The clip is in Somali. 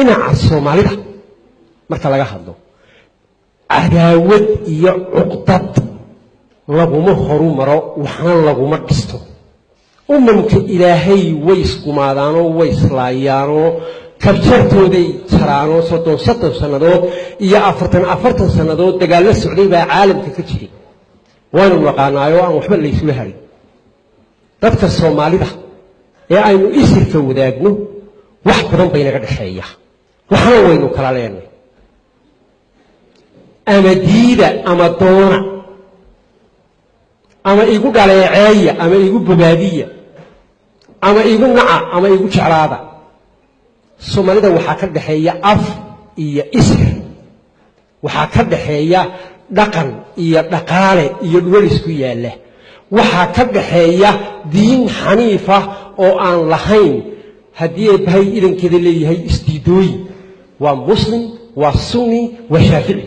Dhinaca Soomaalida marka laga hadlo, cadaawad iyo cuqdad laguma horumaro, waxna laguma dhisto. Umamka Ilaahay way isgumaadaanoo way islaayaanoo kabjartooday jaraanoo 30 30 sannadood iyo 40 40 sannadood dagaallo socday baa caalamka ka jiray, waanu naqaanaayoo aan waxba laysula harin. Dadka Soomaalida ee aynu isirka wadaagno wax badan bay naga dhexeeya, waxna waynu kala leenay. Ama diida ama doona, ama igu dhaleeceeya ama igu bogaadiya, ama igu naca ama igu jeclaada, Soomaalida waxaa ka dhexeeya af iyo isir, waxaa ka dhexeeya dhaqan iyo dhaqaale iyo dhulal isku yaalla, waxaa ka dhaxeeya diin xaniifa oo aan lahayn haddii Eebbahay idankeeda leeyahay isdiidooyin. Waa Muslim, waa Sunni, waa Shaafici.